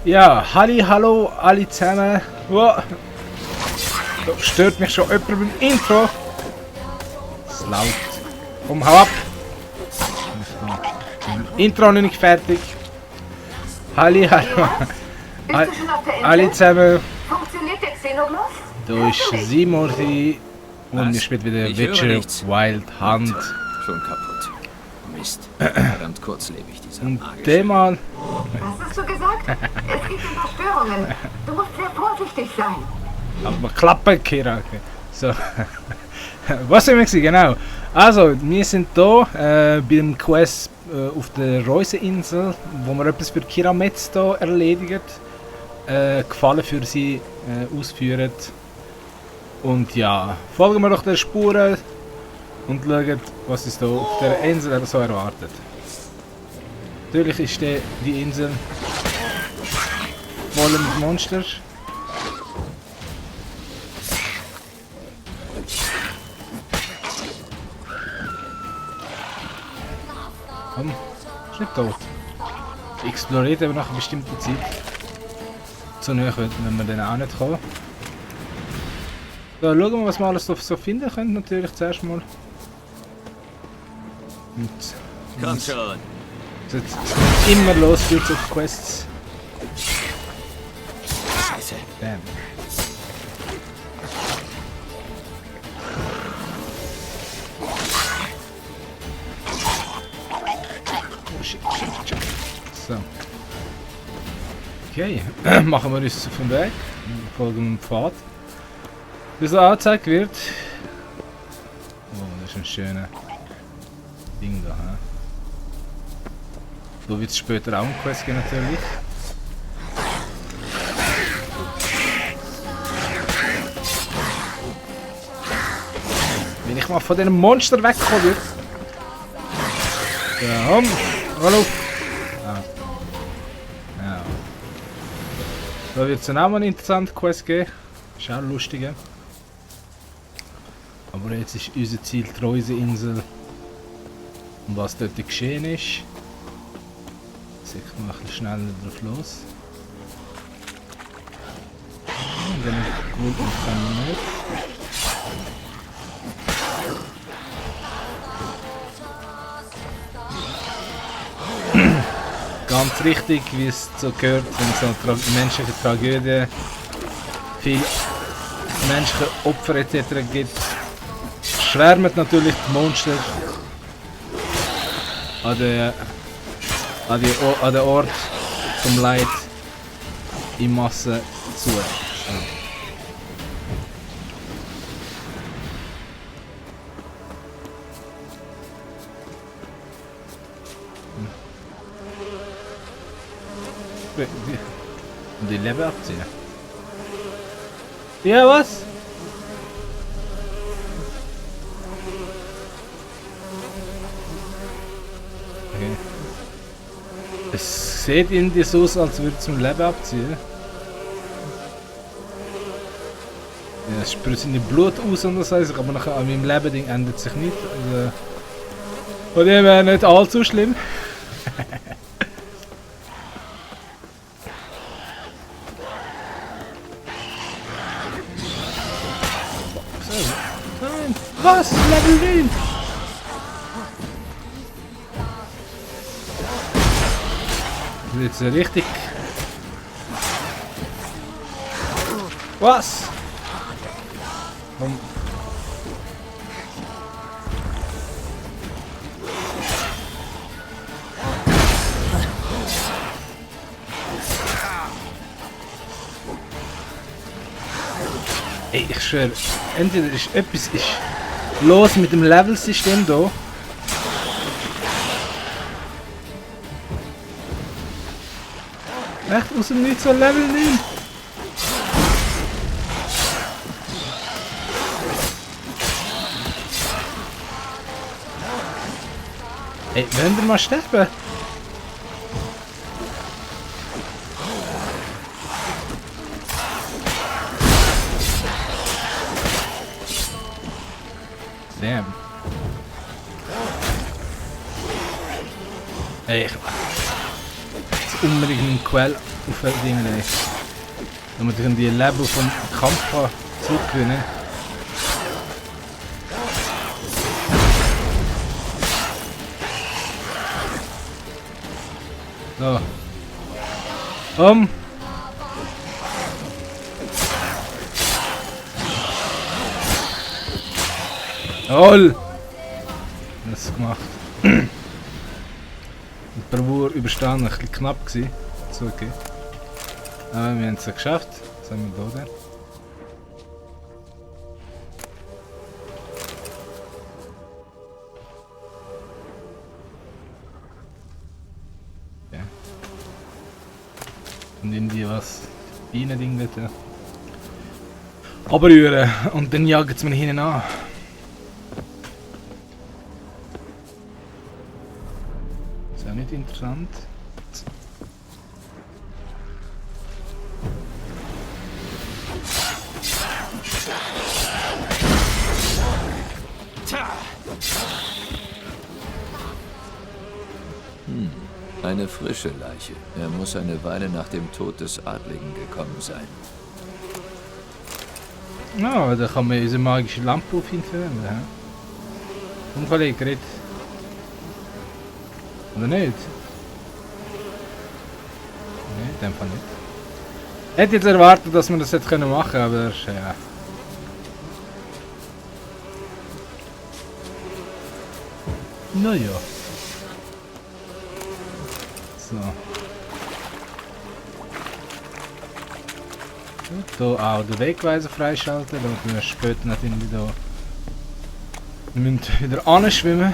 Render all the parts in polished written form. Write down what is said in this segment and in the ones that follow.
Ja, hallo alle zusammen. Wow. Da stört mich schon jemand beim Intro. Das ist laut. Komm, hau ab. Intro noch nicht fertig. Hallo. Alle zusammen. Funktioniert der Xenogloss? Da ist Simon und wir spielen wieder Witcher Wild Hunt. Schon kaputt. Mist. Verdammt kurzlebig, dieser Und magische. der Mann. Was hast du gesagt? Es gibt ein paar Störungen. Du musst sehr vorsichtig sein. Aber klappen, Kira. So. Was sind wir gewesen? Genau. Also, wir sind hier beim Quest auf der Reuseninsel, wo wir etwas für Kira Metz hier erledigen. Gefallen für sie ausführen. Und ja, folgen wir doch den Spuren und schauen, was uns hier auf der Insel so erwartet. Natürlich ist die Insel voll mit Monstern. Komm, ist nicht tot. Exploriert aber nach einer bestimmten Zeit. Zu nahe, wenn wir dann auch nicht kommen. So, schauen wir, was wir alles so finden können, natürlich zuerst mal. Und Komm schon. es geht immer los geht's auf Quests. Scheiße. Bam. Oh shit. So. Okay, machen wir uns auf den Weg. Folgen dem Pfad. Bis er angezeigt wird. Oh, das ist ein schöner Ding da. He? So wird es später auch ein Quest gehen natürlich. Wenn ich mal von diesem Monster wegkommen würde. Ja, hallo. Ah. Ja. Da wird es dann auch mal einen interessanten Quest geben. Ist auch lustig. Aber jetzt ist unser Ziel die Reuseninsel. Und was dort geschehen ist. Jetzt ich mal ein bisschen schneller drauf los. Und dann gut kann man nicht. Ganz richtig, wie es so gehört, wenn es so eine menschliche Tragödie, viel menschliche Opfer etc. gibt, schwärmen natürlich die Monster an den Ort vom Leid in Masse zu. Die Level abziehen. Ja, was? Okay. Es sieht irgendwie so aus, als würde es mit Leben abziehen. Ja, es sprüht seine Blut aus und das heißt, aber nachher an meinem Leben ändert sich nicht. Also, von dem wäre nicht allzu schlimm. Was? Level 9? Jetzt richtig. Was? Ey, ich schwöre, entweder ist etwas los mit dem Level-System hier. Echt aus dem Nichts so Level 9? Ey, wollen wir mal sterben? Damn. Ey, unbedingt einen Quell aufverdienen. Damit ich die Level vom Kampf zurückgewinnen kann. So. Jawohl! Das gemacht. Mit Bravour überstanden, ein bisschen knapp gewesen. So, okay. Aber wir haben es geschafft. Was haben wir da denn? Ja. Und irgendwie was Bienen-Ding dort, ja. Abrühren und dann jagen sie mir hinten an. Ist auch nicht interessant. Eine frische Leiche. Er muss eine Weile nach dem Tod des Adligen gekommen sein. Ja, da kann man unsere magische Lampe auf ihn verwenden. Ja? Unverlegt. Oder nicht? Nein, in dem Fall nicht. Ich hätte jetzt erwartet, dass wir das jetzt machen können, aber ja. Naja. So. Gut, hier auch den Wegweiser freischalten, damit wir später natürlich da. Wir müssen wieder anschwimmen.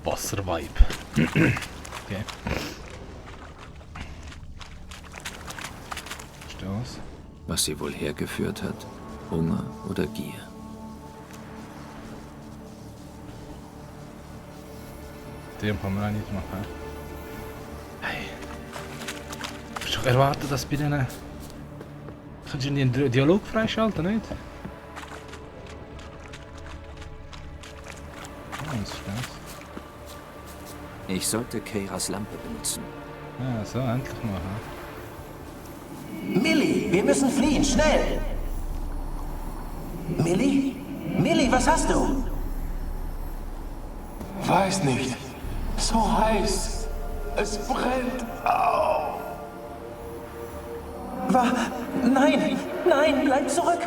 Wasservibe. Okay. Stoß. Was sie wohl hergeführt hat? Hunger oder Gier? Den kann man auch nicht machen. Hey. Ich doch erwartet, dass bei denen. Kannst du den Dialog freischalten, nicht? Oh, was ist das? Ich sollte Keiras Lampe benutzen. Ja, so, endlich mal. Millie, wir müssen fliehen, schnell! Millie? Millie, was hast du? Weiß nicht. So heiß. Es brennt. Au. Nein, nein, bleib zurück!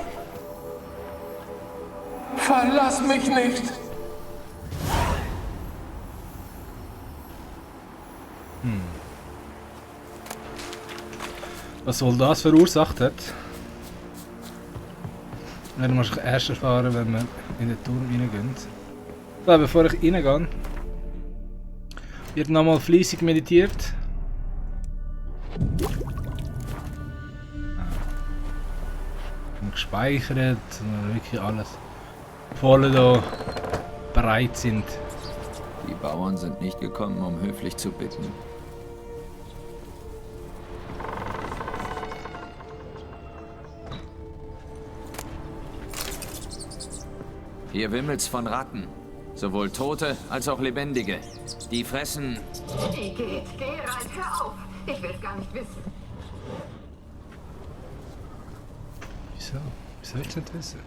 Verlass mich nicht. Was wohl das verursacht hat, werden wir erst erfahren, wenn wir in den Turm reingehen. So, bevor ich reingehe, wird nochmal fleissig meditiert. Und gespeichert, und wirklich alles voll da bereit sind. Die Bauern sind nicht gekommen, um höflich zu bitten. Hier wimmelt's von Ratten. Sowohl Tote als auch Lebendige. Die fressen... Wie geht's? Geralt, hör auf. Ich will's gar nicht wissen. Wieso? Wieso willst du nicht wissen?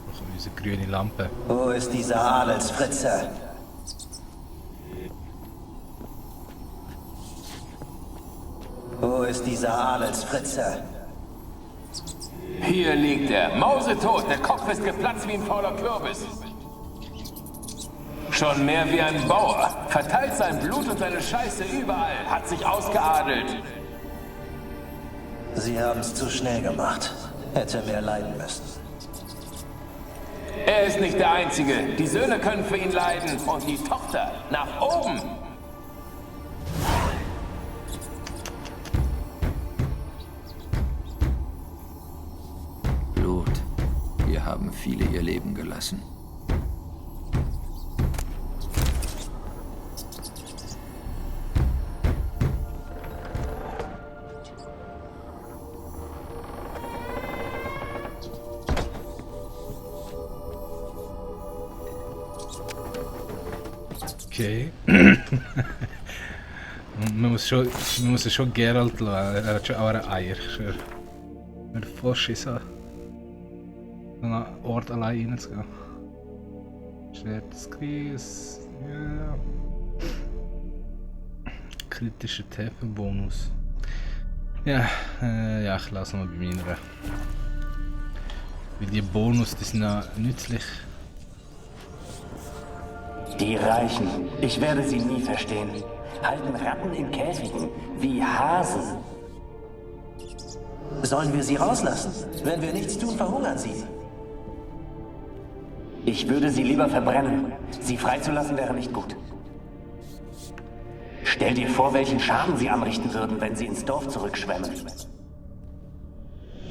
Noch unsere grüne Lampe. Wo ist dieser Adelsfritze? Wo ist dieser Adelsfritze? Hier liegt er, mausetot. Der Kopf ist geplatzt wie ein fauler Kürbis. Schon mehr wie ein Bauer. Verteilt sein Blut und seine Scheiße überall. Hat sich ausgeadelt. Sie haben's zu schnell gemacht. Hätte mehr leiden müssen. Er ist nicht der Einzige. Die Söhne können für ihn leiden und die Tochter nach oben. Blut. Hier haben viele ihr Leben gelassen. Okay. man muss es schon Geralt lassen. Er hat schon auch ein Eier. Wenn er voll Schiss hat, an einen Ort allein reinzugehen. Schwert des Krieges. Ja. Kritischer Trefferbonus. Ja, ja, ich lasse mal bei meiner. Weil die Bonus, die sind ja nützlich. Die Reichen, ich werde sie nie verstehen, halten Ratten in Käfigen wie Hasen. Sollen wir sie rauslassen? Wenn wir nichts tun, verhungern sie. Ich würde sie lieber verbrennen. Sie freizulassen wäre nicht gut. Stell dir vor, welchen Schaden sie anrichten würden, wenn sie ins Dorf zurückschwemmen.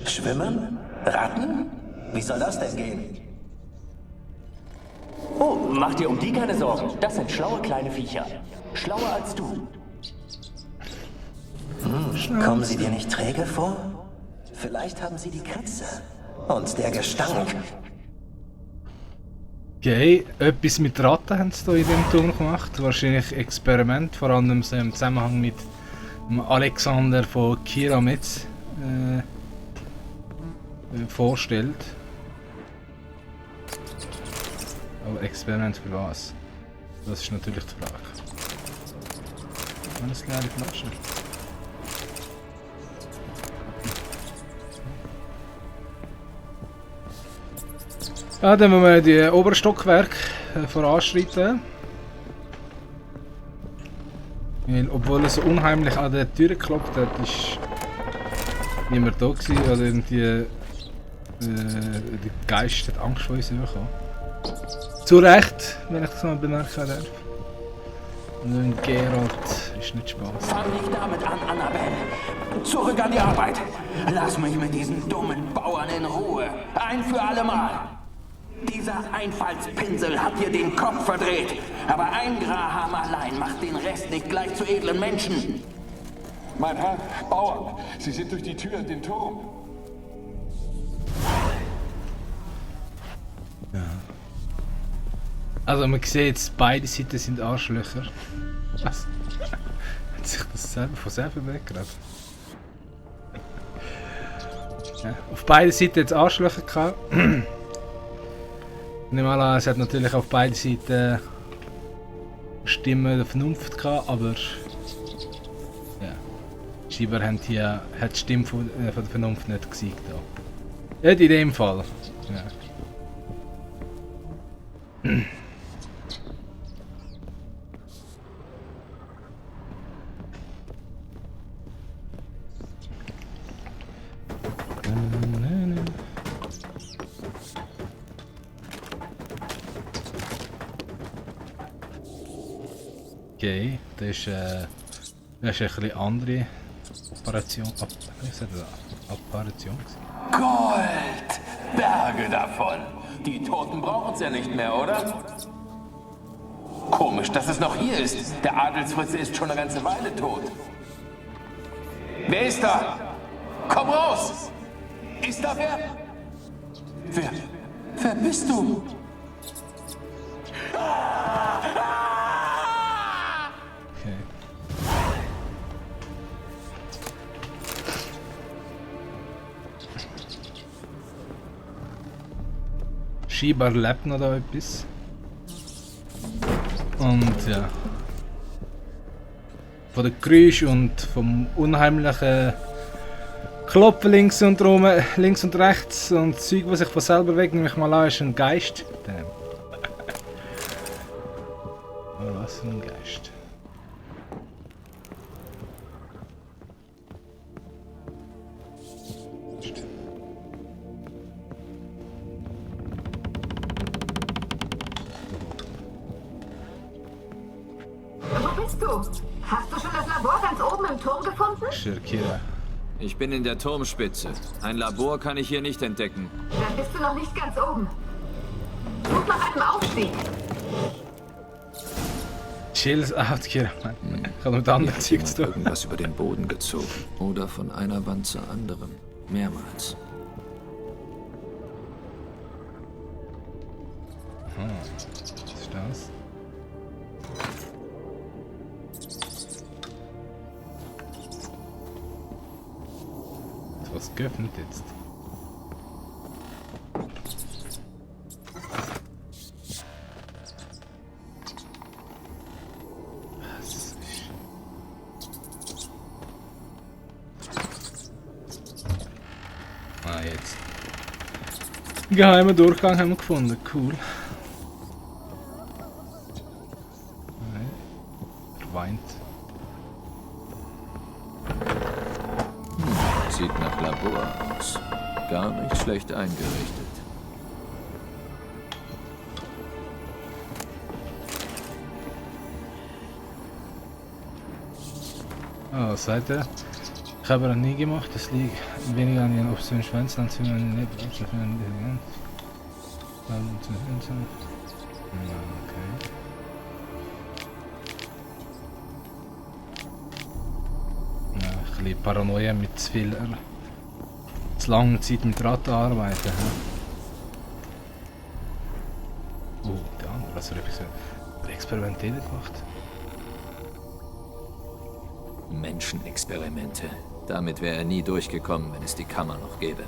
Schwimmen? Ratten? Wie soll das denn gehen? Oh, mach dir um die keine Sorgen. Das sind schlaue kleine Viecher. Schlauer als du. Kommen sie dir nicht träge vor? Vielleicht haben sie die Kratze. Und der Gestank. Okay, etwas mit Ratten haben sie da in dem Turm gemacht. Wahrscheinlich Experiment, vor allem so im Zusammenhang mit dem Alexander von Kiramitz vorstellt. Aber Experiment für was? Das ist natürlich die Frage. Alles leere Flasche. Ja, dann müssen wir die oberen Stockwerke voranschreiten. Weil, obwohl er so unheimlich an der Tür geklopft hat, ist niemand da gewesen. Also irgendwie der Geist hat Angst vor uns bekommen. Zu Recht, wenn ich das mal bemerken darf. Und Geralt ist nicht Spaß. Fang nicht damit an, Annabelle. Zurück an die Arbeit. Lass mich mit diesen dummen Bauern in Ruhe. Ein für alle Mal. Dieser Einfallspinsel hat dir den Kopf verdreht. Aber ein Graham allein macht den Rest nicht gleich zu edlen Menschen. Mein Herr, Bauern, Sie sind durch die Tür in den Turm. Also man sieht jetzt, beide Seiten sind Arschlöcher. Was? Hat sich das selber von selber weggerannt? Ja, auf beiden Seiten jetzt Arschlöcher gehabt. Nicht mal an, es hat natürlich auf beiden Seiten Stimmen der Vernunft gehabt, aber ja, scheinbar hat die Stimme von der Vernunft nicht gesiegt. Nicht in dem Fall. Ja. Okay, das ist eine bisschen andere Operation. Operation. Gold! Berge davon. Die Toten brauchen es ja nicht mehr, oder? Komisch, dass es noch hier ist. Der Adelsfritze ist schon eine ganze Weile tot. Wer ist da? Komm raus! Ist da wer? Wer bist du? Okay. Scheinbar lebt noch da etwas. Und ja. Von den Geräuschen und vom unheimlichen Klopfen links und rechts und Zeug, was sich von selber weg, nehme ich mal an, ist ein Geist. Damn. Oh, was für ein Geist. willst du? Hast du schon das Labor ganz oben im Turm gefunden? Kira. Ich bin in der Turmspitze. Ein Labor kann ich hier nicht entdecken. Dann bist du noch nicht ganz oben. Such nach einem Aufstieg. Chills out, Kira. Ich habe mit anderen Zeug zu tun. Irgendwas über den Boden gezogen. Oder von einer Wand zur anderen. Mehrmals. Was ist das? Ist was geöffnet jetzt? Was ist... Ah, jetzt. Geheimer Durchgang haben wir gefunden, cool. Weint. Sieht nach Labor aus. Gar nicht schlecht eingerichtet. Oh, was sagt er? Ich habe das nie gemacht, das liegt weniger an den obszönen Schwänzen, als wenn man nicht obszönen Intelligenz. Okay. Ja, ein bisschen Paranoia mit zu viel, zu langer Zeit mit Ratten arbeiten. Oh, der andere, was habe ich experimentell gemacht? Menschenexperimente. Damit wäre er nie durchgekommen, wenn es die Kammer noch gäbe.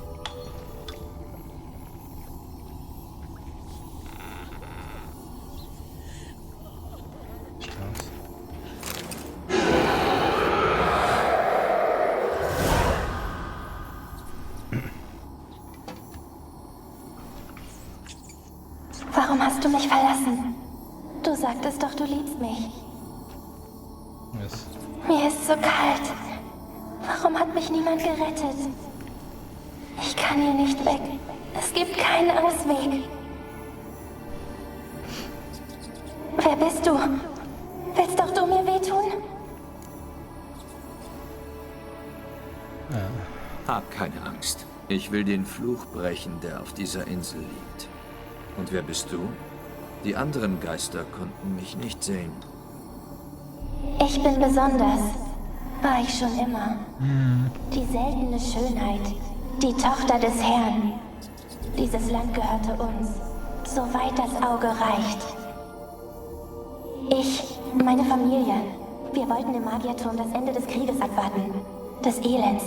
Warum hast du mich verlassen? Du sagtest doch, du liebst mich. Was? Mir ist so kalt. Warum hat mich niemand gerettet? Ich kann hier nicht weg. Es gibt keinen Ausweg. Wer bist du? Willst doch du mir wehtun? Hab keine Angst. Ich will den Fluch brechen, der auf dieser Insel liegt. Und wer bist du? Die anderen Geister konnten mich nicht sehen. Ich bin besonders. War ich schon immer. Die seltene Schönheit. Die Tochter des Herrn. Dieses Land gehörte uns. Soweit das Auge reicht. Ich, meine Familie. Wir wollten im Magierturm das Ende des Krieges abwarten. Des Elends.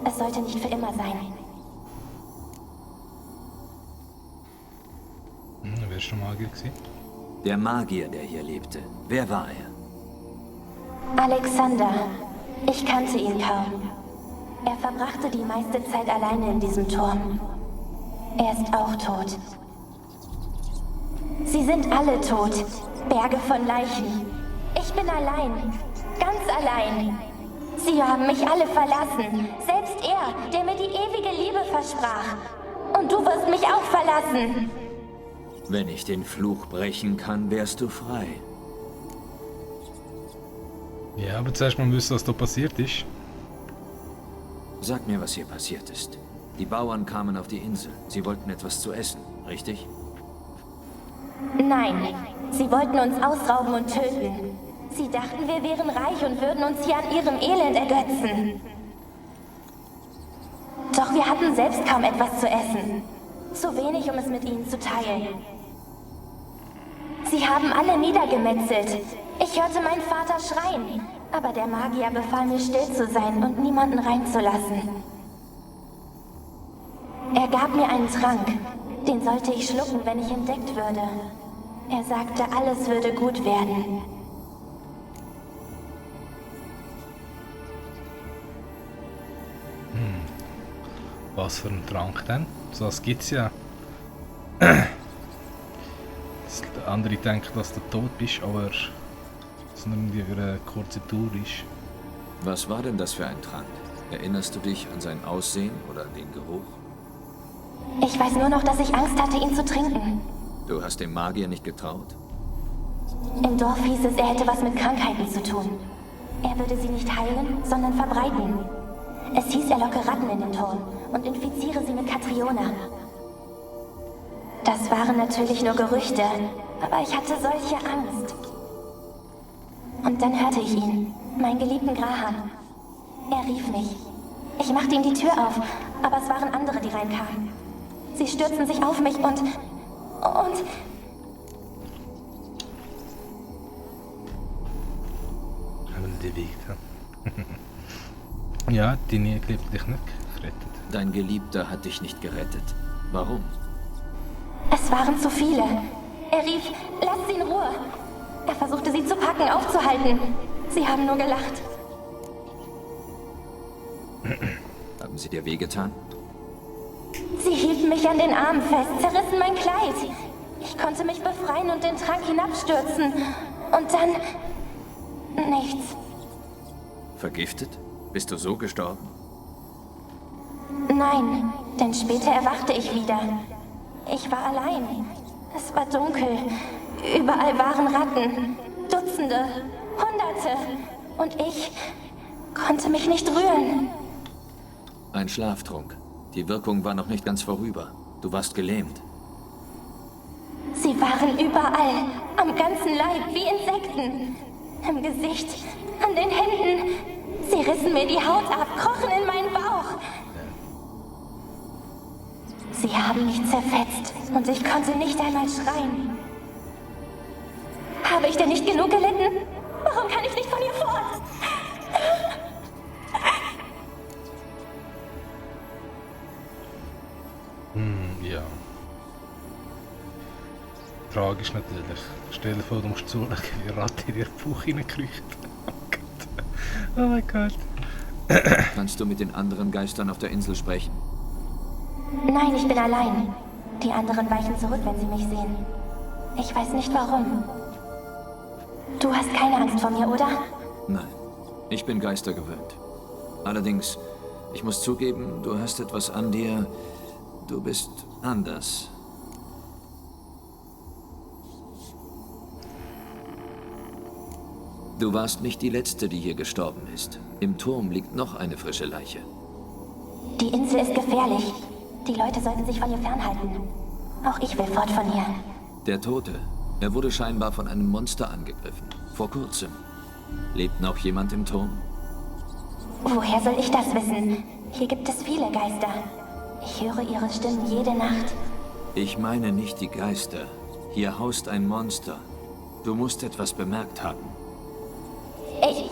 Es sollte nicht für immer sein. Wer ist schon Magier gewesen? Der Magier, der hier lebte. Wer war er? Alexander. Ich kannte ihn kaum. Er verbrachte die meiste Zeit alleine in diesem Turm. Er ist auch tot. Sie sind alle tot. Berge von Leichen. Ich bin allein. Ganz allein. Sie haben mich alle verlassen. Selbst er, der mir die ewige Liebe versprach. Und du wirst mich auch verlassen. Wenn ich den Fluch brechen kann, wärst du frei. Ja, aber zuerst mal wissen, was da passiert ist. Sag mir, was hier passiert ist. Die Bauern kamen auf die Insel. Sie wollten etwas zu essen, richtig? Nein, sie wollten uns ausrauben und töten. Sie dachten, wir wären reich und würden uns hier an ihrem Elend ergötzen. Doch wir hatten selbst kaum etwas zu essen. Zu wenig, um es mit ihnen zu teilen. Sie haben alle niedergemetzelt. Ich hörte meinen Vater schreien, aber der Magier befahl mir, still zu sein und niemanden reinzulassen. Er gab mir einen Trank. Den sollte ich schlucken, wenn ich entdeckt würde. Er sagte, alles würde gut werden. Was für ein Trank denn? So was gibt's ja. Der andere denkt, dass du tot bist, aber es nur irgendwie für eine kurze Tour ist. Was war denn das für ein Trank? Erinnerst du dich an sein Aussehen oder an den Geruch? Ich weiß nur noch, dass ich Angst hatte, ihn zu trinken. Du hast dem Magier nicht getraut? Im Dorf hieß es, er hätte was mit Krankheiten zu tun. Er würde sie nicht heilen, sondern verbreiten. Es hieß, er locke Ratten in den Turm und infiziere sie mit Katriona. Das waren natürlich nur Gerüchte, aber ich hatte solche Angst. Und dann hörte ich ihn, meinen geliebten Graham. Er rief mich. Ich machte ihm die Tür auf, aber es waren andere, die reinkamen. Sie stürzten sich auf mich und... Haben die Weg. Ja, die Geliebte dich nicht gerettet. Dein Geliebter hat dich nicht gerettet. Warum? Es waren zu viele. Er rief, lasst sie in Ruhe. Er versuchte sie zu packen, aufzuhalten. Sie haben nur gelacht. Haben sie dir wehgetan? Sie hielten mich an den Armen fest, zerrissen mein Kleid. Ich konnte mich befreien und den Trank hinabstürzen. Und dann... nichts. Vergiftet? Bist du so gestorben? Nein, denn später erwachte ich wieder. Ich war allein. Es war dunkel. Überall waren Ratten. Dutzende, Hunderte. Und ich konnte mich nicht rühren. Ein Schlaftrunk. Die Wirkung war noch nicht ganz vorüber. Du warst gelähmt. Sie waren überall, am ganzen Leib, wie Insekten. Im Gesicht, an den Händen. Sie rissen mir die Haut ab, krochen in meinen Bauch. Sie haben mich zerfetzt und ich konnte nicht einmal schreien. Habe ich denn nicht genug gelitten? Warum kann ich nicht von ihr fort? Ja. Tragisch natürlich. Stell dir vor, du musst zuschauen, wie eine Ratte in ihren Bauch hineinkriecht. Oh Gott. Oh mein Gott. Kannst du mit den anderen Geistern auf der Insel sprechen? Nein, ich bin allein. Die anderen weichen zurück, wenn sie mich sehen. Ich weiß nicht warum. Du hast keine Angst vor mir, oder? Nein. Ich bin Geister gewöhnt. Allerdings, ich muss zugeben, du hast etwas an dir. Du bist anders. Du warst nicht die Letzte, die hier gestorben ist. Im Turm liegt noch eine frische Leiche. Die Insel ist gefährlich. Die Leute sollten sich von ihr fernhalten. Auch ich will fort von hier. Der Tote. Er wurde scheinbar von einem Monster angegriffen. Vor kurzem. Lebt noch jemand im Turm? Woher soll ich das wissen? Hier gibt es viele Geister. Ich höre ihre Stimmen jede Nacht. Ich meine nicht die Geister. Hier haust ein Monster. Du musst etwas bemerkt haben.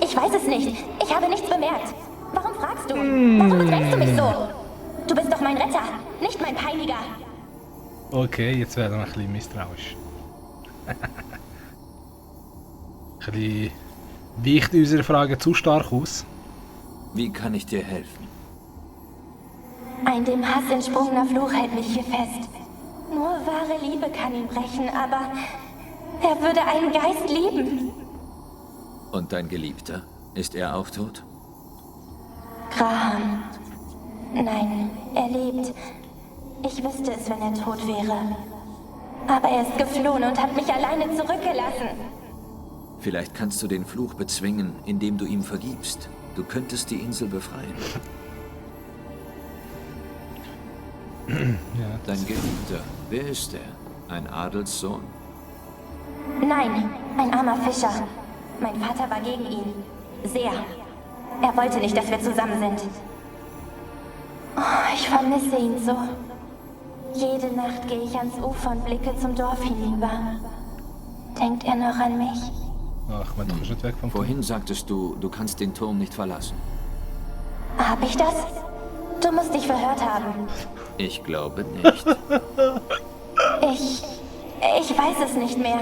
Ich weiß es nicht. Ich habe nichts bemerkt. Warum fragst du? Warum bedrängst du mich so? Du bist doch mein Retter, nicht mein Peiniger. Okay, jetzt werden wir ein bisschen misstrauisch. Ein bisschen weicht unsere Frage zu stark aus. Wie kann ich dir helfen? Ein dem Hass entsprungener Fluch hält mich hier fest. Nur wahre Liebe kann ihn brechen, aber er würde einen Geist lieben. Und dein Geliebter? Ist er auch tot? Graham. Nein, er lebt. Ich wüsste es, wenn er tot wäre. Aber er ist geflohen und hat mich alleine zurückgelassen. Vielleicht kannst du den Fluch bezwingen, indem du ihm vergibst. Du könntest die Insel befreien. Ja. Dein Geliebter, wer ist er? Ein Adelssohn? Nein, ein armer Fischer. Mein Vater war gegen ihn. Sehr. Er wollte nicht, dass wir zusammen sind. Oh, ich vermisse ihn so. Jede Nacht gehe ich ans Ufer und blicke zum Dorf hinüber. Denkt er noch an mich? Ach, man, du bist nicht weg vom Vorhin sagtest du, du kannst den Turm nicht verlassen. Hab ich das? Du musst dich verhört haben. Ich glaube nicht. Ich weiß es nicht mehr.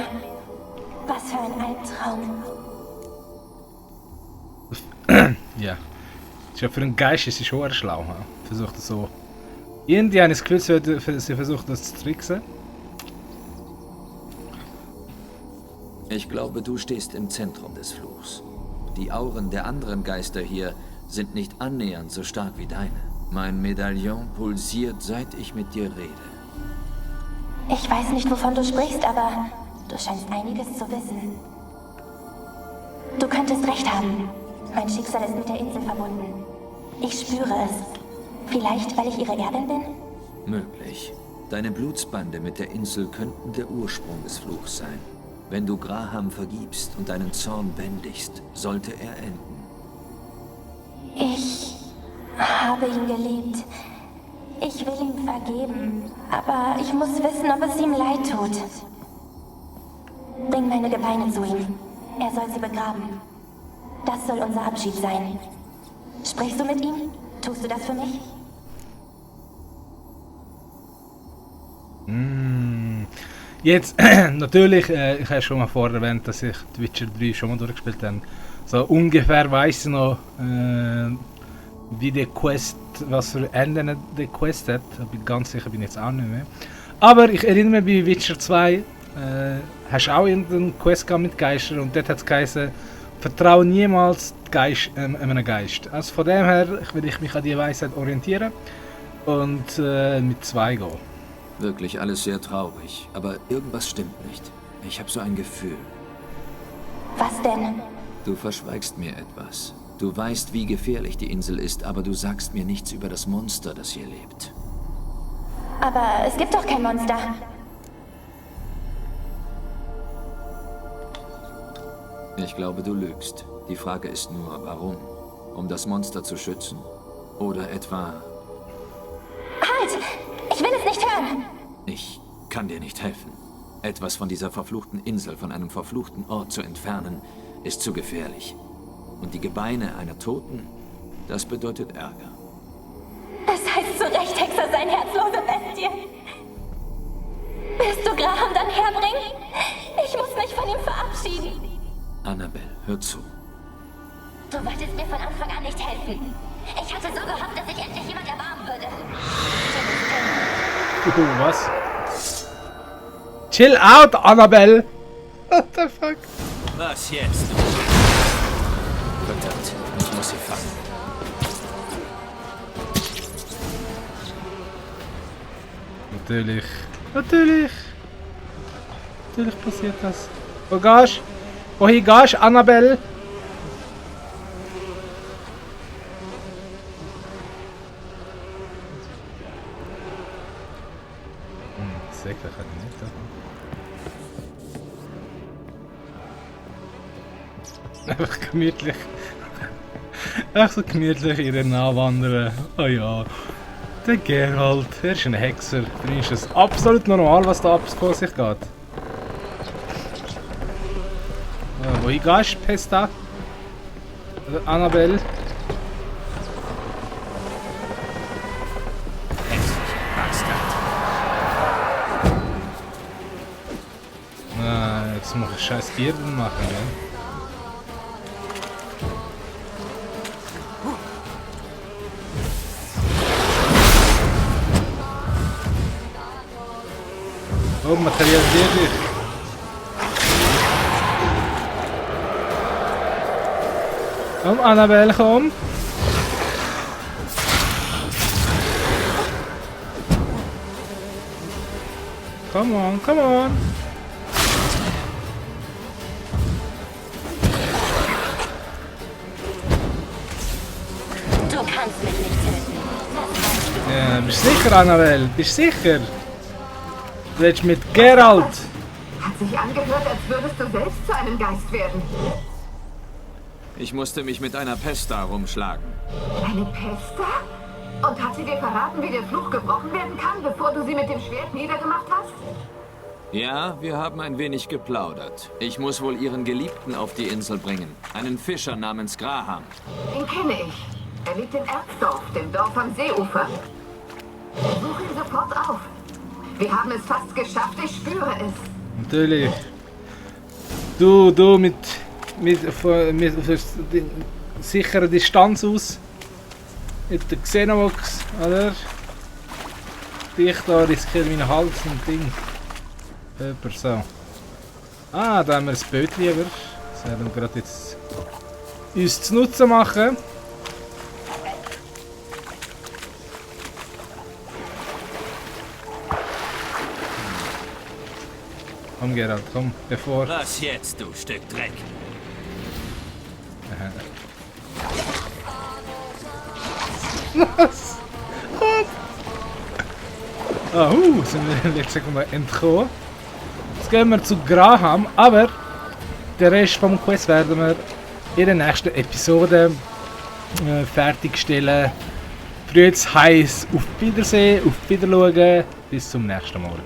Was für ein Albtraum. Ja. Ich glaube, für einen Geist ist sie schon schlau. Ja? Versucht das so. Irgendwie habe ich das Gefühl, sie versucht das zu tricksen. Ich glaube, du stehst im Zentrum des Fluchs. Die Auren der anderen Geister hier sind nicht annähernd so stark wie deine. Mein Medaillon pulsiert, seit ich mit dir rede. Ich weiß nicht, wovon du sprichst, aber Du scheinst einiges zu wissen. Du könntest recht haben. Mein Schicksal ist mit der Insel verbunden. Ich spüre es. Vielleicht, weil ich ihre Erbin bin? Möglich. Deine Blutsbande mit der Insel könnten der Ursprung des Fluchs sein. Wenn du Graham vergibst und deinen Zorn bändigst, sollte er enden. Ich habe ihn geliebt. Ich will ihm vergeben. Aber ich muss wissen, ob es ihm leid tut. Bring meine Gebeine zu ihm. Er soll sie begraben. Das soll unser Abschied sein. Sprichst du mit ihm? Tust du das für mich? Jetzt, natürlich, ich habe schon mal vorher erwähnt, dass ich The Witcher 3 schon mal durchgespielt habe. So ungefähr weiss ich noch, wie die Quest, was für Enden die Quest hat. Aber ganz sicher bin ich jetzt auch nicht mehr. Aber ich erinnere mich, bei Witcher 2 hast du auch irgendeine Quest gehabt mit Geistern und dort hat es geheißen, vertraue niemals einem Geist. Also von dem her will ich mich an die Weisheit orientieren und mit 2 gehen. Wirklich alles sehr traurig, aber irgendwas stimmt nicht. Ich habe so ein Gefühl. Was denn? Du verschweigst mir etwas. Du weißt, wie gefährlich die Insel ist, aber du sagst mir nichts über das Monster, das hier lebt. Aber es gibt doch kein Monster. Ich glaube, du lügst. Die Frage ist nur, warum? Um das Monster zu schützen? Oder etwa... Halt! Ich will es nicht hören! Ich kann dir nicht helfen. Etwas von dieser verfluchten Insel, von einem verfluchten Ort zu entfernen, ist zu gefährlich. Und die Gebeine einer Toten, das bedeutet Ärger. Es heißt zu Recht, Hexer sein, herzlose Bestie. Willst du Graham dann herbringen? Ich muss mich von ihm verabschieden. Annabelle, hör zu. Du wolltest mir von Anfang an nicht helfen. Ich hatte so gehofft, dass sich endlich jemand erbarmen würde. Was? Chill out, Annabelle! What the fuck? Was jetzt? Verdammt, ich muss sie fangen. Natürlich. Natürlich passiert das. Wo gehst? Wohin gehst, Annabelle? Säckler kann ich nicht. Einfach gemütlich. Einfach so gemütlich in den Nachwandern. Oh ja. Der Geralt, er ist ein Hexer. Für ihn ist es absolut normal, was da vor sich geht. Wohin gehst du, Pesta? Oder Annabelle? Jetzt muss ich scheiß Girden machen, ne? Oh, materialisier dich! Komm, Annabelle, komm! Come on, come on! Du kannst mich nicht töten. Ja, bist du sicher, Annabelle? Bist du sicher? Du willst mit Geralt? Hat sich angehört, als würdest du selbst zu einem Geist werden. Ich musste mich mit einer Pesta rumschlagen. Eine Pesta? Und hat sie dir verraten, wie der Fluch gebrochen werden kann, bevor du sie mit dem Schwert niedergemacht hast? Ja, wir haben ein wenig geplaudert. Ich muss wohl ihren Geliebten auf die Insel bringen. Einen Fischer namens Graham. Den kenne ich. Er lebt in Erzdorf, dem Dorf am Seeufer. Such ihn sofort auf. Wir haben es fast geschafft, ich spüre es. Natürlich. Du mit sicherer Distanz aus. Mit der Xenovox, oder? Ich da riskiere meinen Hals und Ding. Jemand so. Ah, da haben wir ein Boot lieber. Das werden wir gerade jetzt uns zu Nutzen machen. Komm Geralt, komm, bevor... Was jetzt, du Stück Dreck? Was? Sind wir in der Sekunde entkommen. Jetzt gehen wir zu Graham, aber den Rest vom Quest werden wir in der nächsten Episode fertigstellen. Für jetzt heisst auf Wiedersehen, auf Wiederschauen. Bis zum nächsten Mal.